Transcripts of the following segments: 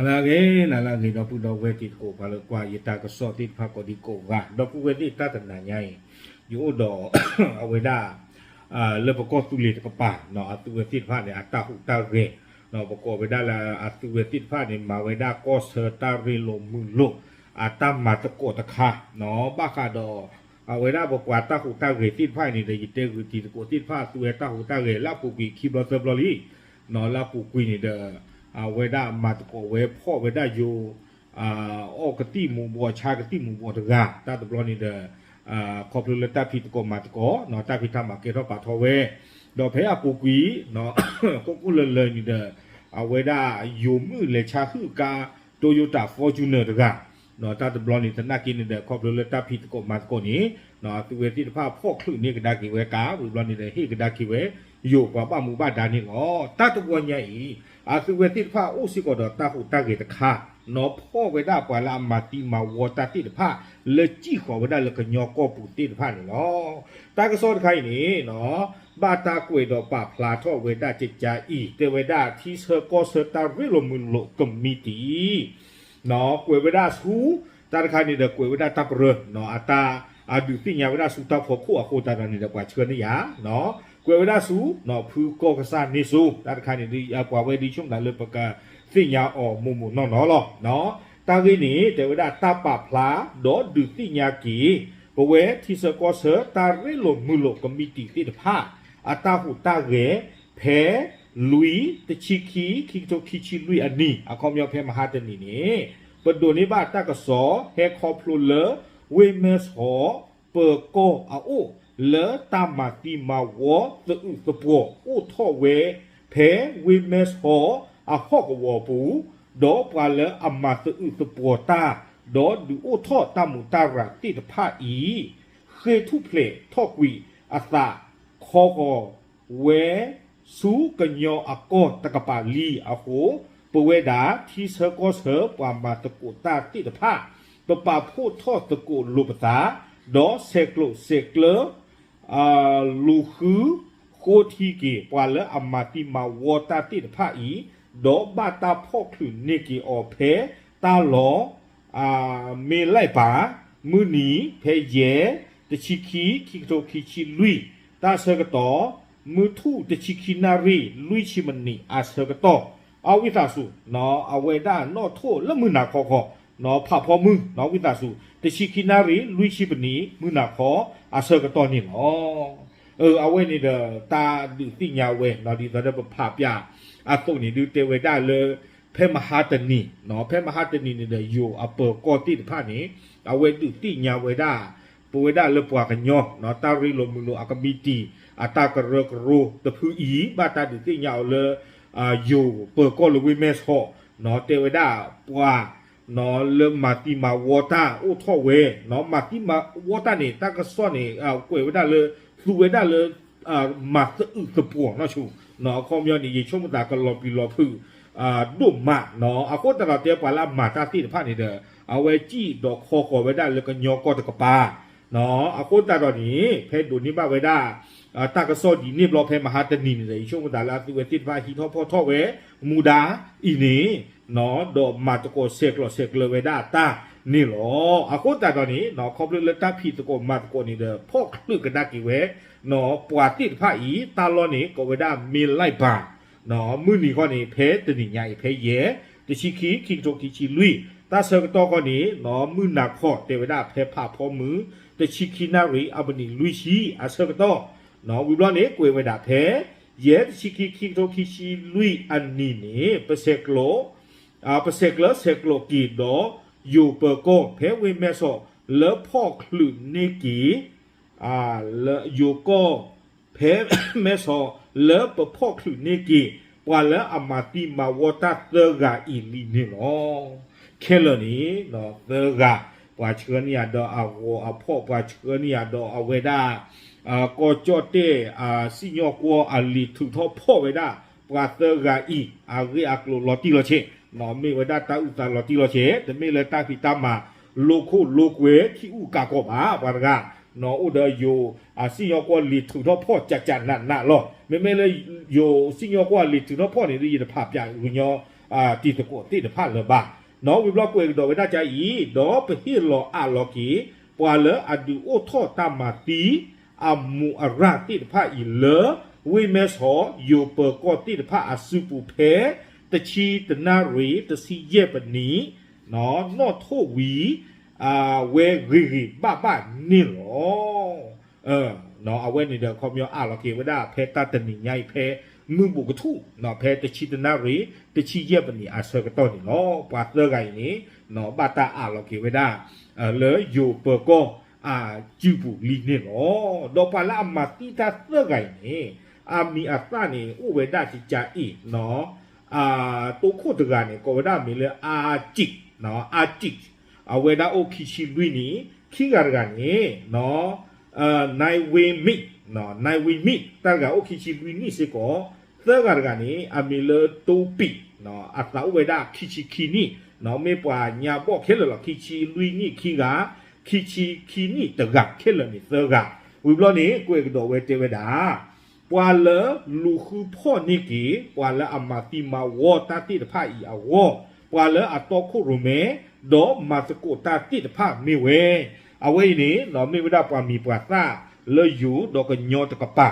လၢအဂ့ၤ နၤလၢအဂ့ၤ ဒီပုၢ်ဒီဝဲၢ်တံၤသကိး ပှၤလၢကွၢ်ယတၢ်ကစီၣ်သ့ၣ်တဖၣ်ကိးဒံကိးဂၤ ဒီပုၢ်ဝဲၢ်သ့ၣ် တၢ်တနၤညါအံၤ ယအိၣ်ဒီး အဝဲဒၣ် လၢပကီၢ်သူလ့ၤတကပၤ အသုဝဲသ့ၣ်တဖၣ်န့ၣ် အတၢ်ဟူးတၢ်ဂဲၤ ပကိးဝဲဒၣ်လၢအသုဝဲသ့ၣ်တဖၣ်န့ၣ် မၤဝဲဒၣ်ကီၢ်ဆၢတၢ်ရ့လိာ်မုာ်လိာ် အတၢ်မၤသကိးတခါ ဘၣ်ဃးဒီး အဝဲဒၣ်ပပှၤတၢ်ဟူးတၢ်ဂဲၤသ့ၣ်တဖၣ်အံၤန့ၣ်ဒီး ယတဲဂုာ်တံၤသကိးသ့ၣ်တဖၣ် အသုဝဲတၢ်ဟူးတၢ်ဂဲၤလၢအပူၤကွံာ်ခံဘျီသၢဘျီလံ လၢအပူၤကွံာ်န့ၣ်ဒီး အဝဲဒၣ်မၤသကိးဝဲဖီၣ်ဝဲဒၣ်ယိၤ အီၣ်ကသံၣ်မူၤဘှီး ဆါကသံၣ်မူၤဘှီးတဂၤ တၢ်တဘျီန့ၣ်ဒီး ခီဖျိလၢတၢ်ဖံးသကိးမၤသကိး တၢ်ဖံးတၢ်မၤကဲထီၣ်ပာ်ထီၣ်ဝဲ ဒီးဖဲအပူၤကွံာ် ကိၣ်ကိၣ်လၢၤလၢၤန့ၣ်ဒီး အဝဲဒၣ်ယိၤမုၣ်လဲၤဆါဟုၣ်ကါ Toyota Fortuner တဂၤ တၢ်တဘျီန့ၣ်သနာ်က့န့ၣ်ဒီး ခီဖျိလၢတၢ်ဖံးသကိးမၤသကိးန့ၣ် အသုဝဲသ့ၣ်တဖၣ်ဖီၣ်ချုးန့ၢ်ကဒါက့ၤဝဲကါ ဝံၤဘျီန့ၣ်ဒီး ဟ့ၣ်ကဒါက့ၤဝဲ ယိၤပှၤဘၣ်မူဘၣ်ဒါန့ၣ်လီၤ. တၢ်တဝီညါအံၤ အသုဝဲသ့ၣ်တဖၣ်အိၣ်စ့ၢ်ကီးဒီးတၢ်ဟူးတၢ်ဂဲၤတခါ နီၤဖီၣ်ဝဲဒၣ်ပှၤလၢအမၤသံမၤဝီတၢ်သ့ၣ်တဖၣ် လၢစံၣ်ဃီၤဝဲဒၣ်လၢကညီကီၢ်ပူၤသ့ၣ်တဖၣ်န့ၣ်လီၤ. တၢ်ကစီၣ်တခါအံၤန့ၣ် ဘၣ်တၢ်ကွဲးဒီးပာ်ဖျါထီၣ်ဝဲဒၣ်ကကါအံၤ တဲဝဲဒၣ်ထံဆၢကီၢ်ဆၢတၢ်ရ့လိာ်မုာ်လိာ်ကမံးတံာ် ကွဲးဝဲဒၣ်ဆူ တၢ်တခါန့ၣ်ဒီးကွဲးဝဲဒၣ်တၢ်ပရၢ အတၢ် အဒုးသ့ၣ်ညါဝဲဒၣ်ဆူတၢ်ဖီခိၣ်အဃိသတးဒီးန့ၣ်ဒီး ပှၤဆှၢန့ၢ်ယၤ ကွဲးဝဲဒၣ်ဆူ ဖုကီၢ်ကစၢ်န့ၢ်စိ တၢ်တခါန့ၣ်ဒီး ပှၤဝဲဒၣ်ဆိကမိၣ်ဒၣ်လၢပကသ့ၣ်ညါအီၤမိၢ်မိၢ်နီၢ်နီၢ်လီၤ. တၢ်ဂ့ၢ်န့ၣ် တဲဝဲဒၣ်တၢ်ပာ်ဖျါ ဒီးဒုးသ့ၣ်ညါက့ၤ ပဝဲထံဆၢကီၢ်ဆၢတၢ်ရ့လိာ်မုာ်လိာ်ကမံးတံာ်သ့ၣ်တဖၣ် အတၢ်ဟူးတၢ်ဂဲၤ ဖဲ လွံၢ် တဆံခံ ခံကထိခံဆံလွံၢ်အနံၣ် အခီပညီဖဲမဟါတနံၤန့ၣ် ပဒိးန့ၢ်ဘၣ်တၢ်ကစီၣ် ဟဲခီဖျိလၢ ဝ့ၢ်မဲၢ်ဆီး ပၢၤကီၢ်အအိၣ် လၢတၢ်မၤသံမၤဝီသအုးသပှီၤအိၣ်ထီၣ်ဝဲ ဖဲဝ့ၢ်မဲၢ်ဆီးအဟီၣ်ကဝီၤပူၤ ဒီးပှၤလၢအမၤသအုးသပှီၤတၢ် ဒီးဒုးအိၣ်ထီၣ်တၢ်မူးတၢ်ရၤသ့ၣ်တဖၣ်အံၤ ဃ့ၢ်ထူၣ်ဖျဲးထီၣ်ကွံာ်အသး ခီဃီၤဝဲ ဆူကညီအကီၢ်တကပၤလံအဃိ, ပဝဲဒၣ်ထံဆၢကီၢ်ဆၢပှၤမၤသကိးတၢ်သ့ၣ်တဖၣ်, ပပာ်ဖှိၣ်ထီၣ်သကိးလိာ်ပသး, ဒီးဆဲးကျိးဆဲးကျၢ လူၤဃုဃိထံက့ၤ ပှၤလၢအမၤသံမၤဝီတၢ်သ့ၣ်တဖၣ်အံၤ, ဒီးဘၣ်တၢ်ဖီၣ်ချုးန့ၢ်က့ၤအီၤဖဲတၢ်လီၢ် မ့ၢ်လၢပၢ် မုၢ်နံၤ ဖဲယဲၢ် တဆံခံ ခံကထိခံဆံလွံၢ် တၢ်ဆၢကတီၢ်, မုၢ်ထူၣ်တဆံခံနၣ်ရံၣ် လွံၢ်ဆံမံးနံးအဆၢကတီၢ်, အဝံသးစူၤ အဝဲဒၣ်နီၣ်ထိၣ်လၢမုၢ်နၤခီခီ, ဖးဖီမုၢ် ဝံသးစူၤ တဆံခံနၣ်ရံၣ် လွံၢ်ဆံမံးနံး မုၢ်နၤခီအဆၢကတီၢ်န့ၣ်လီၤ. အဝဲန့ၣ်ဒီး တၢ်ဒုးသ့ၣ်ညါဝဲ ဒ်သိးဒီးပဖးပၠးအသိးန့ၣ် ဒုးတဲဝဲဒၣ်လၢ ဖဲမဟါတနံၤ, ဖဲမဟါတနံၤန့ၣ်ဒီး ယိၤအပၢၤကီၢ်သ့ၣ်တဖၣ်န့ၣ် အဝဲဒုးသ့ၣ်ညါဝဲဒၣ် ပဝဲဒၣ်လၢပှၤကညီ တၢ်ရ့လိာ်မုာ်လိာ်အကမံးတံာ် အတၢ်ကရၢကရိတဖုအံၤ ဘၣ်တၢ်ဒုးသ့ၣ်ညါအီၤလၢ ယိၤပၢၤကီၢ်လၢဝ့ၢ်မဲၢ်ဆီး, တဲဝဲဒၣ်ပှၤ လၢမၤသံမၤဝီတၢ်အိၣ်ထီၣ်ဝဲ, မၤသံမၤဝီတၢ်န့ၣ် တၢ်ကစီၣ်န့ၣ် ကွဲးဝဲဒၣ်လၢ သူဝဲဒၣ်လၢ မၤသအုးသပှီၤနီၢ်ဆူၣ်, အခီပညီန့ၣ် ယဆိကမိၣ်သးကလီၤပျံၤလီၤဖုး ဒိၣ်မး, အဃိသတးဒီးတဲပှၤလၢအမၤတၢ်သ့ၣ်တဖၣ်န့ၣ်ဒီး အဝဲစံၣ်ဒီးခီဃီၤဝဲဒၣ်လၢကညီကီၢ်တကပၤ အဃိသတးဒီးန့ၣ် ဖဲဒိးန့ၢ်ဘၣ်ဝဲဒၣ် တၢ်ကစီၣ်ဒ်န့ၣ်ဘျီဖဲမဟါတနံၤန့ၣ်ဒီး ယဆိကမိၣ်သးလၢအသုဝဲသ့ၣ်တဖၣ်ဟံးထီၣ်ဖီၣ်ထီၣ်ဝဲ မူဒါအံၤန့ၣ် ဒီးမၤသကိးဆဲးကျိးဆဲးကျၢဝဲဒၣ်အတၢ်န့ၣ်လီၤ. အဃိသတးဒီးန့ၣ် ခီဖျိလၢတၢ်ဖံးသကိးမၤသကိးန့ၣ်ဒီး ဖီၣ်ချုးကဒါက့ၤဝဲ ပှၤသ့ၣ်တဖၣ်အံၤ တၢ်လီၢ်န့ၣ် ကိးဝဲဒၣ်မ့ၢ်လၢပၢ် မုၢ်နံၤဃီန့ၣ် ဖဲတနံၤညါအံၤ ဖဲယဲၢ် တဆံခံ ခံကထိခံဆံလွံၢ် တၢ်ဆၢကတီၢ်ဃီန့ၣ် မုၢ်နၤခီတဲဝဲဒၣ်ဖဲဖးဖီမုၢ် တဆံခံနၣ်ရံၣ် အမံးနံးလွံၢ်ဆံအဆၢကတီၢ်, ဝံၤဘျီန့ၣ် ကွဲးဝဲဒၣ်ဖဲ ယဲၢ် တဆံခံ ခံကထိခံဆံလွံၢ်အနံၤန့ၣ် ပဆဲးကျိး ပဆဲးကျၢဆဲးကျိးက့ၤဒီး ယိၤပၢၤကီၢ်ဖဲဝ့ၢ်မဲၢ်ဆီး လၢဖီၣ်ချုးန့ၢ်က့ၤ ယိၤကီၢ်ဖဲမဲၢ်ဆီး လၢပဖီၣ်ချုးန့ၢ်က့ၤ ပှၤလၢအမၤသံမၤဝီတၢ်သၢဂၤအံၤလံန့ၣ်လီၤ. ခဲလၢာ်န့ၣ် သၢဂၤ ပှၤဆှၢန့ၢ်ယၤဒီးအဂီၤအဖီၣ် ပှၤဆှၢန့ၢ်ယၤဒီးအဝဲဒၣ် ကီၢ်ကၠီၣ်တဲၣ် စံၣ်ညီၣ်ကွီၢ်အလံာ်ထုးထီၣ်ဖီၣ်ဝဲဒၣ် ပှၤသၢဂၤအံၤ အဂ့ၢ်အကျိၤလီၤတံၢ်လီၤဆဲး, မ့ၢ်ဝဲဒၣ်တၢ်အုၣ်သးလီၤတံၢ်လီၤဆဲး, တမ့ၢ်လၢတၢ်ဖံးတၢ်မၤလိခိၣ်လိကွဲခံအုၣ်ကးကီးဘၣ်, ပှၤတဂၤ အိၣ်ဒီးယိၤအစံၣ်ညီၣ်ကွီၢ်လံာ်ထုးထီၣ်ဖီၣ်ကးကးနးနးလီၤ. မ့မ့ၢ်လၢယိၤစံၣ်ညီၣ်ကွီၢ်လံာ်ထုးထီၣ်ဖီၣ်န့ၣ် ယတဖးပၠးကညီ တံၤသကိးသ့ၣ်တဖၣ်လၢၤဘၣ်. နီၢ်ဝံၤဘျီကွဲးကဒီးဝဲဒၣ်ကအံၤ, ဒီးပဟ့ၣ်လီၤအးလီၤက့ၤ ပှၤလၢအဒုးအိၣ်ထီၣ်တၢ်မၤသံ အမူးအရၣ်သ့ၣ်တဖၣ်အံၤလၢ ဝ့ၢ်မဲၢ်ဆီး ယိၤပၢၤကီၢ်သ့ၣ်တဖၣ်အစုပူၤဖဲ တဆံတနၣ်ရံၣ် တဆံယဲၢ်ပနံၣ် နီၢ်ထိၣ်ဝံၤ ဝဲဂ့ၤဂ့ၤဘၣ်ဘၣ်န့ၣ်လီၤ. အဝဲန့ၣ်ဒီးခီပညီအးလီၤက့ၤဝဲဒၣ်ဖဲတၢ်တနံၤညါအံၤ ဖဲမုၢ်ဘူးကထူၣ် ဖဲတဆံတနၣ်ရံၣ် တဆံယဲၢ်ပနံၣ်အဆၢကတီၢ်န့ၣ်လီၤ. ပှၤသၢဂၤအံၤန့ၣ် ဘၣ်တၢ်အးလီၤက့ၤဝဲဒၣ် လၢယိၤပၢၤကီၢ်အစုပူၤလံန့ၣ်လီၤ. ဒီးပှၤလၢအမၤသံတၢ်သၢဂၤအံၤန့ၣ် အမံၤအသၣ်န့ၣ် အိၣ်ဝဲဒၣ်ကကးအံၤ တိခိၣ်တဂၤန့ၣ် ကိးဝဲဒၣ်မ့ၢ်လၢ အါကံး အါကံး အဝဲဒၣ်အိၣ်ခံဆံလွံၢ်နံၣ်, ခံဂၤတဂၤန့ၣ် နၢၤဝ့မံး, နၢၤဝ့မံး တၢ်တဂၤအိၣ်ခံဆံလွံၢ်နံၣ်စ့ၢ်ကီး, သၢဂၤတဂၤန့ၣ် အမံၤလၢတိပံး, အသးအိၣ်ဝဲဒၣ်ခံဆံခံနံၣ်, မ့ၢ်ပှၤညါဘီၣ်ခဲလၢာ်လီၤ. ခံဆံလွံၢ်နံၣ်ခံဂၤ, ခံဆံခံနံၣ်တဂၤခဲလၢာ်န့ၣ်သၢဂၤ, ဝံၤဘျီန့ၣ် ကွဲးကဒီးဝဲတဲဝဲဒၣ် ပှၤလၢလူၤဃုဖီၣ်န့ၢ်က့ၤ ပှၤလၢအမၤသံမၤဝီတၢ်သ့ၣ်တဖၣ်အံၤအဂီၢ်, ပှၤလၢအတီခိၣ်ရိၣ်မဲ ဒီးမၤသကိးတၢ်သ့ၣ်တဖၣ်မ့ၢ်ဝဲ, အဝဲအံၤန့ၣ် မ့ၢ်ဝဲဒၣ်ပှၤမံၤပှၤသၣ်လၢယိၤဒီးကညီတကပၤ,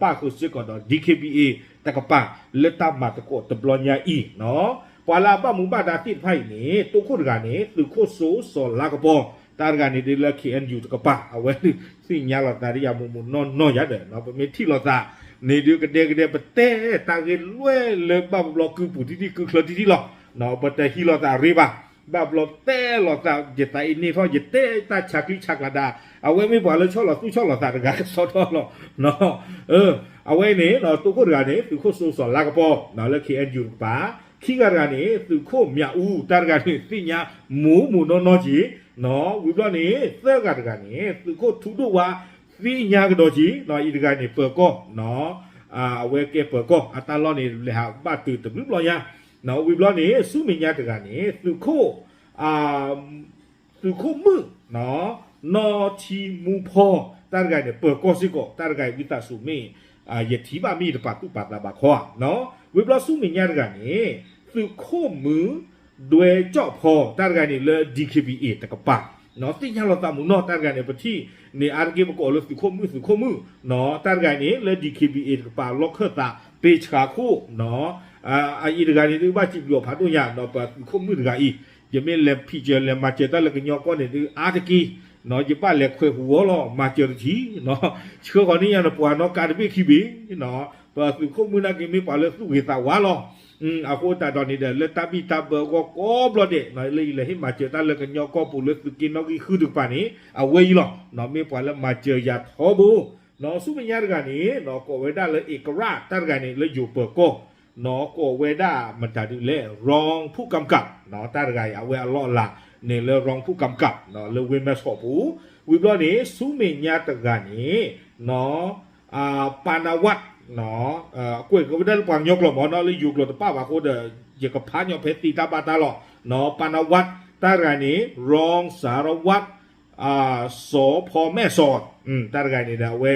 ပၣ်ဃုာ်စ့ၢ်ကီးဒီး DKBA တကပၤ လၢတၢ်မၤသကိးတဘျီညါအံၤ, ပှၤလၢအဘၣ်မူဘၣ်ဒါသ့ၣ်တဖၣ်အံၤန့ၣ် တိခိၣ်တဂၤန့ၣ် သုးခိၣ်စိစီၤလါကပီၤ, တၢ်တဂၤန့ၣ်ဒ်လၢ KNU တကပၤ, အဝဲသ့ၣ်ညါလီၤသးဒ်ယၤမူးမူးနီၢ်နီၢ်ယၤဒီး ပမ့ၢ်ထံၣ်လိာ်သးန့ၣ်ဒုးကဒဲကဒဲ ပတဲတၢ်ဂ့ၢ်လွဲၢ်လၢဘၣ်ဘျီကုပူၤတံၢ်တံၢ် ကုချၢတံၢ်တံၢ်လီၤ. ပတဟံးလိာ်သးရ့ဘၣ်, ဘၣ်ဘျီတဲလိာ်သး ယသးအံၤန့ၢ်ထီၣ် ယတဲတၢ်ဆးကျံဆးကျါဒၣ်, အဝဲမ့ၢ်ပှၤလၢဆီၣ်လီၤသူၣ်ဆီၣ်လီၤသးတဂၤကစီဒီလီၤ. အဝဲန့ၣ် တိခိၣ်တဂၤန့ၣ် သုးခိၣ်စိစီၤလါကပီၤ လၢ KNU တကပၤ, ခံဂၤတဂၤန့ၣ် သုးခိၣ်မၠးအူ, တၢ်တဂၤန့ၣ် သ့ၣ်ညါမူးမူးနီၢ်နီၢ်က့ၤ, ဝံၤဘျီန့ၣ် သၢဂၤတဂၤန့ၣ် သုးခိၣ်ထူဒိၣ်ဝါ သ့ၣ်ညါကဒီးက့ၤ, အံၤတဂၤန့ၣ်ပၢၤကီၢ်, အဝဲကဲပၢၤကီၢ် အတၢ်လီၢ်န့ၣ် လဲၤဟးဘၣ်တုၤတဘျုးဘျီညါ, ဝံၤဘျီန့ၣ် ဆူမဲာ်ညါတဂၤန့ၣ် သုးခိၣ် သုးခိၣ်မုၣ် နီၢ်ထံမူဖီ, တၢ်တဂၤန့ၣ် ပၢၤကီၢ်စ့ၢ်ကီး, တၢ်တဂၤအံၤဝံသးစူၤမ့ၢ် ယထံၣ်ဘၣ်မ့ၢ်တပာ်သူၣ်ပာ်သးဘၣ်ခီဧါ. ဝံၤဘျီဆူမဲာ်ညါတဂၤန့ၣ် သုးခိၣ်မုၣ် ဒွဲကၠီၣ်ဖီ, တၢ်တဂၤန့ၣ်လၢ DKBA တကပၤ, သ့ၣ်ညါလီၤသးမူးနီၢ်, တၢ်တဂၤန့ၣ် ပထံၣ်န့ၣ် အါတက့ၢ်ပကိးလၢသုးခိၣ်မုၣ် သုးခိၣ်မုၣ်, တၢ်တဂၤန့ၣ်လၢ DKBA တကပၤ လီၢ်ခၢၣ်သး ပ့ဆှးခိၣ် အအံၤတဂၤန့ၣ်ဒုးဘၣ်စံးဘျုးအီၤဖးဒိၣ်ညါ ဒီးပသုးခိၣ်မုၣ်တဂၤအံၤ, ယမ့ၢ်လဲၤဖံးစၢၤ လဲၤမၤစၢၤတၢ်လၢကညီကီၢ်န့ၣ်ဒုး အါတက့ၢ်, ယဘၣ်လဲၤခွဲးဟူးဂီၤလီၤ မၤစၢၤတထံၣ်, ဆှၢဃီၤန့ၢ်ယၤန့ၣ် ပှၤနီၢ်ကါတဘ့ၣ်ခံဘ့ၣ်, ပသုးခိၣ်မုၣ်နာ်က့မ့ၢ်ပှၤလၢသူၣ်ဂ့ၤသးဝါလီၤ. အဃိသတးဒီးန့ၣ်ဒီး လၢတၢ်ဘံၣ်တၢ်ဘၢအဂီၢ်ကိးဘျီဒဲး လၢယလဲၤဟ့ၣ်မၤစၢၤတၢ်လၢကညီကီၢ်ပူၤလၢသုးက့နီၣ်ဂံၢ်ဃုတကပၤန့ၣ် အဝဲအံၤလီၤ. မ့ၢ်ပှၤလၢမၤစၢၤယၤထီဘိ ဆူမဲာ်ညါတဂၤန့ၣ် ကိးဝဲဒၣ်လၢ เอกราช တၢ်တဂၤန့ၣ် လၢယိၤပၢၤကီၢ်, ကိးဝဲဒၣ်မတၤဒုးလဲၣ် รองผู้กำกับ တၢ်တဂၤအံၤ အဝဲအလီၢ်အလၤန့ၣ်လၢ รองผู้กำกับ လၢဝ့ၢ်မဲၢ်ဆီးပူၤ, ဝံၤဘျီန့ၣ် ဆူမဲာ်ညါတဂၤန့ၣ် ပၢနဝး, ကွဲးကဝဲဒၣ်လၢပှၤကညီကျိာ်မ့ၢ်နီၤ လၢယိၤကျိာ်တပၣ်ဘၣ်အဃိဒီး ယကဖးညီဖဲသ့တၢ်ဘၣ်တၢ်လီၤ. ပၢနဝး တၢ်တဂၤန့ၣ် รองสารวัตร สภ.แม่สอด တၢ်တဂၤန့ၣ်ဒီးအဝဲ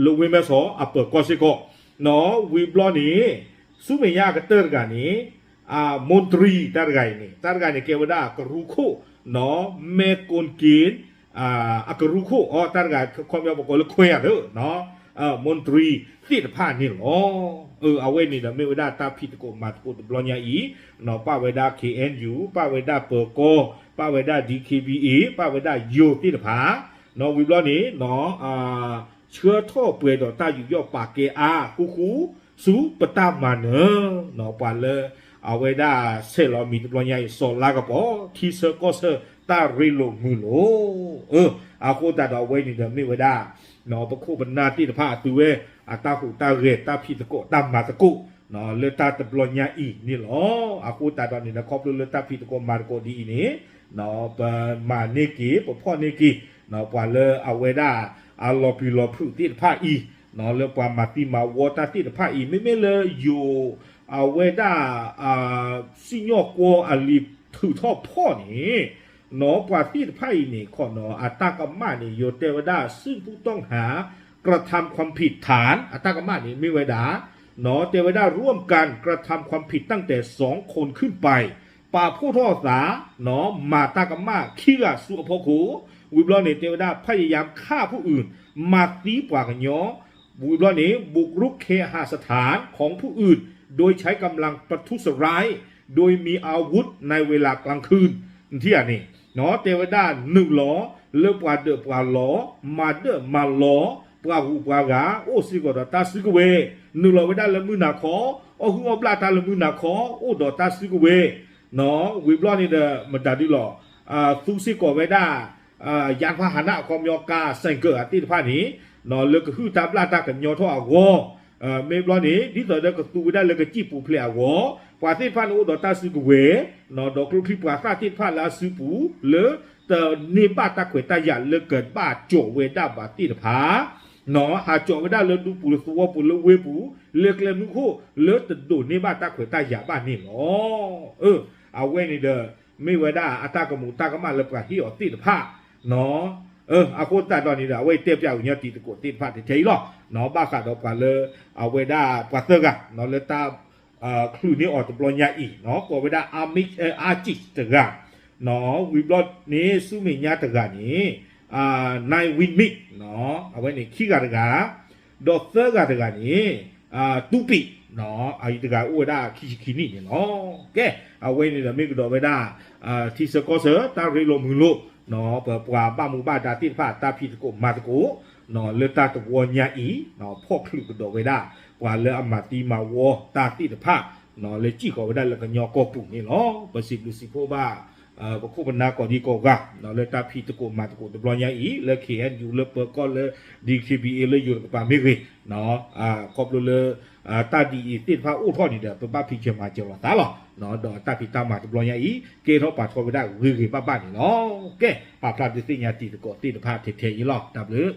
လၢဝ့ၢ်မဲၢ်ဆီးအပၢၤကီၢ်စ့ၢ်ကီး, ဝံၤဘျီန့ၣ် ဆူမဲာ်ညါအကတၢၢ်တဂၤန့ၣ် မนตรี တၢ်တဂၤအံၤန့ၣ် တၢ်တဂၤန့ၣ် ကဲဝဲဒၣ်ကရူၢ်ခိၣ် မဲၢ်ကိၣ်က့ၣ် အကရူၢ်ခိၣ် အတၢ်တဂၤခီပညီပကိးလၢခွဲးဧါဒီး မนตรี သ့ၣ်တဖၣ်န့ၣ်လီၤ. အဝဲန့ၣ်ဒီးမ့ၢ်ဝဲဒၣ်တၢ်ဖံးသကိးမၤသကိးတဘျီညါအံၤ ပၣ်ဝဲဒၣ် KNU ပၣ်ဝဲဒၣ်ပၢၤကီၢ် ပၣ်ဝဲဒၣ် DKBA ပၣ်ဝဲဒၣ်ယိၤသ့ၣ်တဖၣ်, ဝံၤဘျီန့ၣ် ဆှၢထီၣ်ပှဲၤဒီးတၢ်ယူးယီၣ်ပာ်ကဲအါဃူဃူ ဆူပတၢ်မၤနၢၤ ပှၤလၢအဝဲဒၣ်ဆဲးလီၤမံၤတဘျီညါအံၤ စီၤလါကပီၤ ထံဆၢကီၢ်ဆၢတၢ်ရ့လိာ်မုာ်လိာ်, အဃိသတးဒီးအဝဲန့ၣ်ဒီးမ့ၢ်ဝဲဒၣ် ပခိၣ်ပနၢ်သ့ၣ်တဖၣ်အသုဝဲ အတၢ်ဟူးတၢ်ဂဲၤ တၢ်ဖံးသကိးတၢ်မၤသကိး လၢတၢ်တဘျီညါအံၤန့ၣ်လီၤ. အဃိသတးဒီးန့ၣ်ဒီး ခီဖျိလၢတၢ်ဖံးသကိးမၤသကိးဒ်အံၤန့ၣ် ပမၤန့ၢ်က့ၤ ပဖီၣ်န့ၢ်က့ၤ ပှၤလၢအဝဲဒၣ် အလီၤပျံၤလီၤဖုးသ့ၣ်တဖၣ်အံၤ လၢပှၤမၤသံမၤဝီတၢ်သ့ၣ်တဖၣ်အံၤ မ့မ့ၢ်လၢယိၤ အဝဲဒၣ် စံၣ်ညီၣ်ကွီၢ်အလံာ်ထုးထီၣ်ဖီၣ်န့ၣ် ပှၤသ့ၣ်တဖၣ်အံၤန့ၣ် ခီနီၤ အတၢ်ကမၣ်န့ၣ် ယိၤတဲဝဲဒၣ် ซึ่งผู้ต้องหากระทำความผิดฐาน အတၢ်ကမၣ်န့ၣ် မ့ၢ်ဝဲဒၣ် တဲဝဲဒၣ် ร่วมกันกระทำความผิดตั้งแต่สองคนขึ้นไป ပာ်ဖှိၣ်ထီၣ်အသး မၤတၢ်ကမၣ်ခံဂၤဆူအဖီခိၣ်, ဝံၤဘျီန့ၣ် တဲဝဲဒၣ် พยายามฆ่าผู้อื่น မၤသံပှၤကညီ ဝံၤဘျီန့ၣ် บุกรุกเคหสถานของผู้อื่น โดยใช้กำลังประทุษร้าย โดยมีอาวุธในเวลากลางคืน ထံၣ်ဧါန့ၣ် တဲဝဲဒၣ်နုာ်လီၤလၢပှၤဒၢးပှၤလီၤ, မၤဒၢးမၤလီၤ, ပှၤဂုၤပှၤဂၤ အိၣ်စ့ၢ်ကီးဒီးတၢ်စုကဝဲၤ, နုာ်လီၤဝဲဒၣ်လၢမုၢ်နၤခီ, အီၣ်ဟုၣ်အီၣ်ဘျၣ်တၢ်လၢမုၢ်နၤခီ, အိၣ်ဒီးတၢ်စုကဝဲၤ, ဝံၤဘျီန့ၣ်ဒီး မတၤဒုလီၤ, သူစ့ၢ်ကီးဝဲဒၣ် ယါဖးဟးနးအခီပညီကါ ဆိုင်ကယ် အသ့ၣ်တဖၣ်န့ၣ် လၢကဟုၣ်တၢ်ဘျၣ်တၢ်ကညီထီၣ်အဂီၢ်, မ့ၢ်ဘျီန့ၣ် ဒ်သိးဒီးကသူဝဲဒၣ်လၢကစံၣ်ပူၤဖျဲးအဂီၢ်, ပှၤသ့ၣ်တဖၣ်န့ၣ်အိၣ်ဒီးတၢ်စုကဝဲၤ, ဒီးကျိချံပှၤသၣ်သ့ၣ်တဖၣ်လၢအစုပူၤ လၢတန့ၢ်ဘၣ်တၢ်ခွဲးတၢ်ယာ်လၢကဘၣ်ကၠီးဝဲဒၣ်ဘၣ်သ့ၣ်တဖၣ် ဟးကၠီးဝဲဒၣ်လၢဒူပူၤလၢသဝီပူၤလၢဝ့ၢ်ပူၤ လၢကျဲမုၢ်ခိၣ်လၢတဒိးန့ၢ်ဘၣ်တၢ်ခွဲးတၢ်ယာ်ဘၣ်န့ၣ်လီၤ. အဝဲန့ၣ်ဒီး မ့ၢ်ဝဲဒၣ်အတၢ်ကမူးတၢ်ကမၣ်လၢပှၤဟ့ၣ်အီၤသ့ၣ်တဖၣ် အဃိသတးဒီးန့ၣ်ဒီး အဝဲတဲပၠးကညီတံၤသကိးသ့ၣ်တဖၣ်ထဲအံၤလီၤ. ဘၣ်ဃးဒီးပှၤလၢ အဝဲဒၣ်ပှၤသၢဂၤ လၢတၢ် ချုးန့ၢ်အီၤတဘျီညါအံၤ ကိးဝဲဒၣ် Armich, Archie တဂၤ, ဝံၤဘျီန့ၣ် ဆူမဲာ်ညါတဂၤန့ၣ် Nai Win Myint အဝဲန့ၣ်ခံဂၤတဂၤ, ဒီးသၢဂၤတဂၤန့ၣ် တူပံး အအံၤတဂၤအိၣ်ဝဲဒၣ်ခံဆံခံနံၣ်န့ၣ်လီၤ. ကဲ အဝဲန့ၣ်ဒီးမ့ၢ်ကဒီးဝဲဒၣ် ထံဆၢကီၢ်ဆၢ တၢ်ရ့လိာ်မုာ်လိာ် ပပှၤဘၣ်မူဘၣ်ဒါသ့ၣ်တဖၣ် တၢ်ဖံးသကိးမၤသကိး လၢတၢ်တဝီညါအံၤ ဖီၣ်ချုးကဒီးဝဲဒၣ် ပှၤလၢအမၤသံမၤဝီတၢ်သ့ၣ်တဖၣ် လၢစံၣ်ဃီၤဝဲဒၣ်လၢကညီကီၢ်ပူၤန့ၣ်လီၤ. ပစံးဘျုးစံးဖှိၣ်ဘၣ် ပခိၣ်ပနၢ်ကိးဒံကိးဂၤ လၢတၢ်ဖံးသကိးမၤသကိးတဘျီညါအံၤ လၢ ခ့ၣ်အဲၣ်ယူၣ် လၢပၢၤကီၢ်လၢ ဒီး ခ့ၣ်ဘံၣ်အ့ၣ် လၢယိၤတကပၤမ့ၢ်ဂ့ၤ ခီဖျိလၢ တၢ်ဒ်အံၤသ့ၣ်တဖၣ်အိၣ်ထီၣ်န့ၣ်ဒီး ပဘၣ်ဖံးစၢၤမၤစၢၤလိာ်သးလီၤ. ဒီးတၢ်ဖံးတၢ်မၤတဘျီညါအံၤ ကဲထီၣ်ပာ်ထီၣ်ဝဲဒၣ်ဂ့ၤဂ့ၤဘၣ်ဘၣ်န့ၣ်လီၤ. ကဲ ပာ်ဖျါဒုးသ့ၣ်ညါတံၤသကိးသ့ၣ်တဖၣ်ထဲထဲအံၤလီၤ. တၢ်ဘျုး